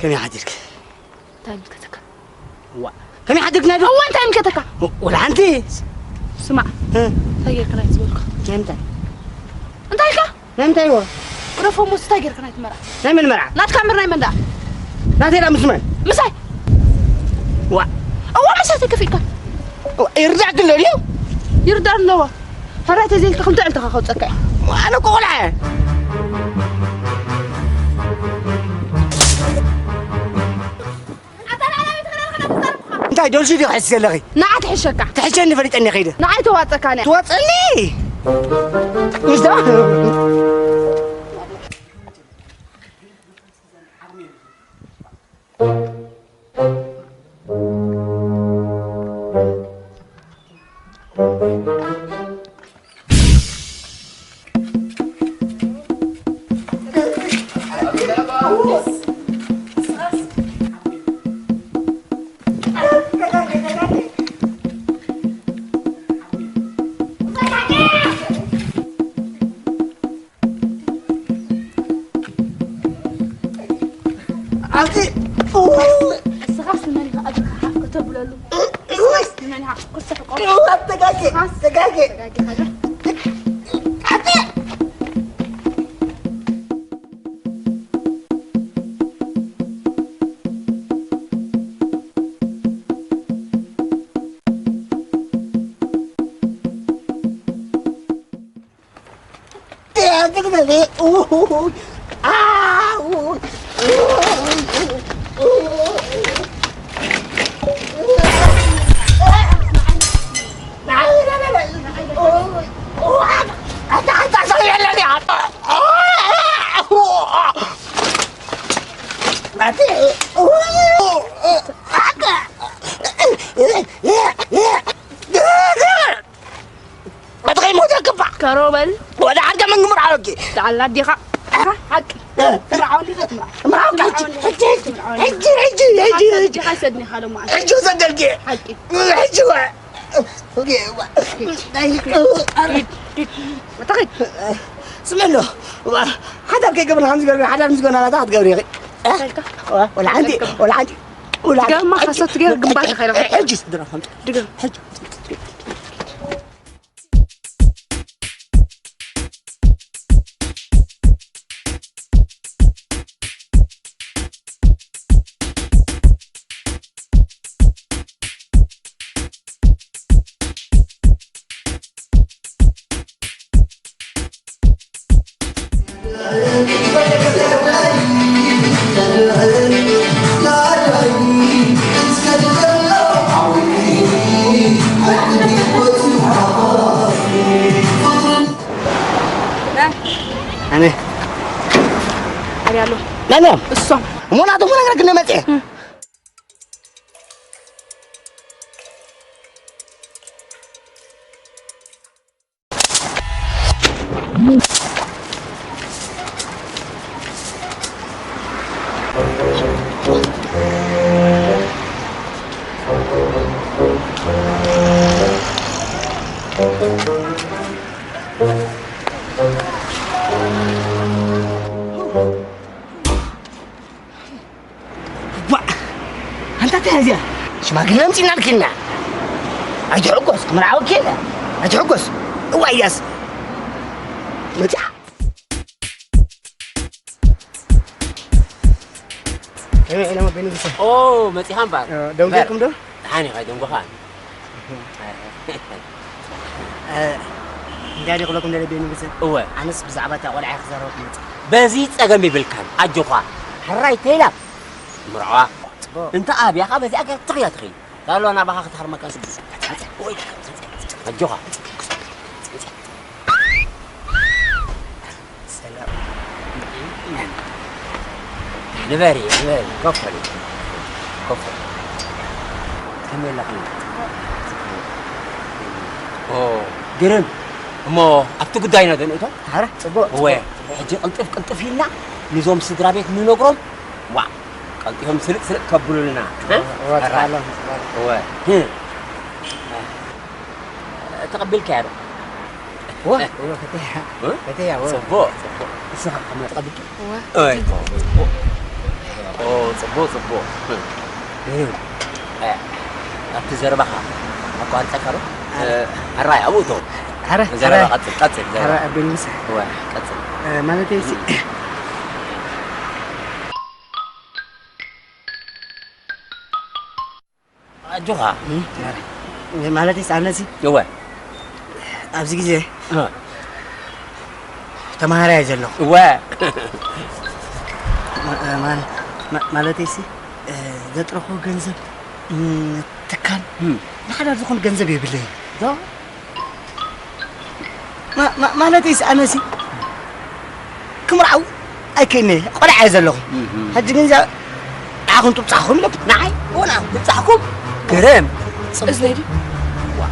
ከመይ ሓዲርክ? እንታይ ምልከተካ? ዋ፣ ከመይ ሓዲርክ ናይ ዶ-? እዋ፣ እንታይ ምልከተካ? ወላ ሓንቲ። ስማዕ፣ እ? እንታይ ጌርካ ናይ ዝበልኩ? ናይ ምንታይ? እንታይ ኢልካ? ናይ ምንታይ ወ? ግረፎ፣ ሞስ እንታይ ጌርካ ናይ ትመርዓ? ናይ መን መርዓ? ናትካ እምበር ናይ መን ደኣ? ናተይ ደኣ ምስ መን? ምሳይ። ዋ። እዋ፣ ምሳይ ተከፊልካ። ዋ፣ ይርዳእክ ኣሎ ድዩ? ይርዳእ ኣለዎ። ሕራይ ተዘይልካ ክንቶ ዕልትኻ ከውፀካ እየ። ኣነ እኮ ቆልዓ እየ። እንታይ ዶልፊ ዲኺ ሕሲ ዘለኺ? ንዓ ትሕሸካ። ትሕሸኒ ፈሊጠኒ ከይደ። ንዓይ ተዋፀካኒ። ትዋፀኒ? ምስዳ? ኣብቲ እስኻስ ንመን ኢኻ እግርኻ ሓፍ ከተብለሉ? እስኻስ ንመን ኢኻ ክትስሕቆ? ተጋጌ፣ እስኻስ ተጋጌ። ተጋጌኻ ዶ? ኣብቲ ኣቲ ከይሞት ክፋእ። ከሮ በል። ወደ ዓድካ መንግምር ኣለኪ። ተዓላ ኣዴኻ። ሓቂ። ምርዓው እንዲኻ ትምርዓው። ምርዓው ካች። ሕጂ፣ ሕጂ፣ ሕጂ፣ ሕጂ፣ ሕጂ፣ ሕጂ። ኣዴኻ ይሰድኒ ሓደ መዓልቲ። ሕጂ ውሰደልኪ። ሓቂ። ሕጂ ወ-፣ ኦኬ፣ ወ-፣ ናይ-፣ ሂድ፣ ሂድ። ወታ ኺድ። ስምዕሎ፣ ወ-፣ ሓዳር ከይገብር ከምዚ ገርቢ፣ ሓዳር ምስ ገና ናታ ክትገብሪ ኢኺ። እንታይ ኢልካ? ወ-፣ ወላ ሓንቲ፣ ወላ ሓንቲ፣ ወላ ሓንቲ። ድገማ፣ ሓሳት ትገር ግንባር ኢኻ ኢኻ። ሕጂ ስድራ፣ ሓንቲ። ድገም። ሕጂ። ኣነ ኣርያሎ ናና እሶም እሞ ናቶም ክነግረክ እንደመፅአ ዋ! ኣንታ እንታይ እዚኣ? ሽማግለ ኣምጺእና ልኪና። ኣይትሕጎስ፣ ክምርዓወኪ የለ። ኣይትሕጎስ። እዋ እያስ። መጺኣ። ኤ፣ ኤለማ ቤንግሰ። ኦ፣ መጺኻ እምበኣር። እ፣ ደንጎኹም ዶ? ደሓን ኢኻ፣ ደንጎኻ። እ፣ እንታይ ድዩ ክብለኩም ደልየ ቤንግሰ? እወ። ኣነስ ብዛዕባ እታ ቆልዓ እየ ክዛረበኩም መጺአ። በዚ ጸገም ይብልካን፣ ኣጆኻ። ሕራይ ተይላ ምርዓዋ። ጽቡቕ። እንተ ኣብያ ኸኣ በዚኣ ገይራ ትኽያ ትኽእል። ታሎ ናባኻ ክትሃርመካ ስድስ። ኣጆኻ። ሰላም። ንበሪ፣ ንበሪ፣ ኮፍ በሊ። ኮፍ በሊ። ከመይ ኣለኺ? ኦ፣ ግርም። እሞ ኣብቲ ጉዳይና ዶ ንእቶ? ኧረ፣ ጽቡቕ፣ እወ፣ ጽቡቕ። ሕጂ ቅልጥፍ ቅልጥፍ ኢልና ንዞም ስድራ ቤት ንነግሮም። ዋ፣ ቀልጢፎም ስርቅ ስርቅ ከብሉልና። እ? እወ፣ ሕራይ። ጽባሕ፣ ጽባሕ። እወ። እ። ተቐቢልካያ ዶ? እወ፣ እወ፣ ፈትያ። እ? ፈትያ፣ እወ። ጽቡቕ፣ ጽቡቕ። ንስኻ ከመይ ተቐቢልኪ? እወ። እወ። ኦ፣ ጽቡቕ፣ ጽቡቕ። እ፣ ኣብቲ ዘረባኻ ኣቋርጸካ ዶ? ኣረ። እ፣ ኣራይ፣ ኣብኡ እቶ። ኣረ፣ ዘረባ ኣረ። ቀጽል፣ ቀጽል፣ ዘረባ። ኣረ፣ ኣቤል ምሳ። እወ፣ ቀጽል። እ፣ ማለተይ ሲ-፣ እ። ኣጆኻ። እም፣ ኣረ። ማለተይስ ኣነሲ እወ። ኣብዚ ግዜ እ። ተማሃራይ እየ ዘለኹ። እወ። ማ-፣ ማ-፣ ማ-፣ ማለተይሲ፣ እ፣ ዘጥረኹ ገንዘብ፣ እም፣ ትካል፣ እም። ንሓዳር ዝኾን ገንዘብ የብለይን። ዶ? ማ-፣ ማ-፣ ማለተይስ ኣነሲ ክምርዓው ኣይከይነ ቆልዓ እየ ዘለኹ። እም። ሕጂ ግን እዚኣ ንዓኹም ትብጻሕኹም ኢሎም። ንዓይ? እወ፣ ንዓኹም ትብጻሕኩም? ግርም። እዝነይ ድዩ? ዋ፣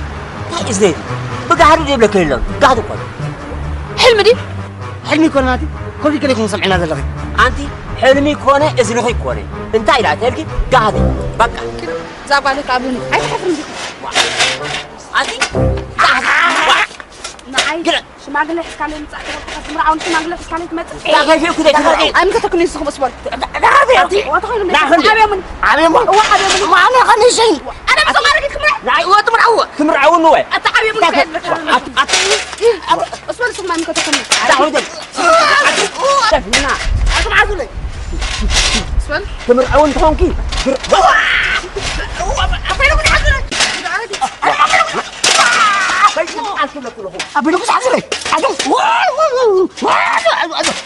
እንታይ እዝነይ ድዩ? ብጋህዲ ድዩ ይብለካ የለን? ጋህዲ እኮ እዩ። ሕልሚ ድዩ? ሕልሚ ይኮነ ናቲ? ኮፍ ኢልክን ኢኹም ሰምዕና ዘለኺ። ኣንቲ ሕልሚ ኮነ እዝንኺ ኮነ። እንታይ ኢላ ተልኪ? ጋህዲ። በቃ። እዛ ጓል ከኣ ብኒ ኣይትሓፍርን ዲኹም? ኣንቲ ንዓይ ግረ- ሽማግለ ሒዝካለይ ምጻእ ትብል፣ ትምርዓውን ሽማግለ ሒዝካለይ ትመጽእ? ዳኸፊ እኮ ደይ ትምርዓው። ኣን ከተክኒ ንስኹም እስበር። ዳኸፊ ኣንቲ። ወተኸሉ ዳኸፊ። ዓብዮምን። ዓብዮማ። እዋ ዓብዮምን። ማነ ኸኒሽን። ኣነ ብሰማርክ ክምራ። ናይ ወጥ ምርዓው። ትምርዓውን ወይ? ኣታ ዓብዮምን ዳኸ- ከየብለካ። ኣት- ኣት- እስበር ንስኹም ኣን ከተክኒ። ዳኸፊ። ኣትምዓዙለይ። እስበር። ትምርዓው እንተኾንኪ። ኣታ ዓብዮምን ሓዙለይ። ኣቢሉ ብዙሕ ዝብለኩ ኣለኹ። ኣጆም።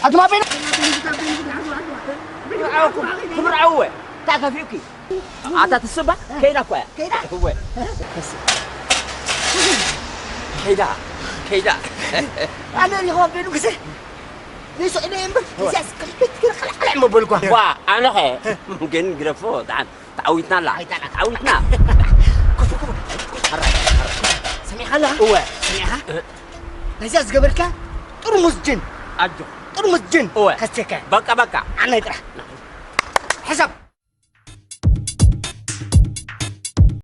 ኣጆም ኣቢሉ። ትምርዓውኩም፣ ትምርዓውወ። እንታይ ከፊኡኪ? ኣታ ትስባ? ከይዳ እኮ እያ። ከይዳ? እወ። ከይዳ፣ ከይዳ። ኣነ ሪኸ ኣቢሉ ግዜ። ንሱ ኢለ እምበር፣ እወ። እዚኣ ስክልክት ክልክልክል መበልኳ። ዋ፣ ኣነኸ ግን ግደፎ፣ ደሓን። ተዓዊትና ኣላ። ኣይታላ። ተዓዊትና። ኮፍ፣ ኮፍ፣ ኮፍ። ሓራይ፣ ሓራይ። ሰሚዕኻ ኣለኻ? እወ። ሰሚዕኻ? እ። ነዚኣ ዝገበርካ ጥርሙዝ ጅን። ኣጆ። ጥርሙዝ ጅን። እወ። ከስቴካ። በቃ፣ በቃ። ዓናይ ጥራሕ። ሕሳብ።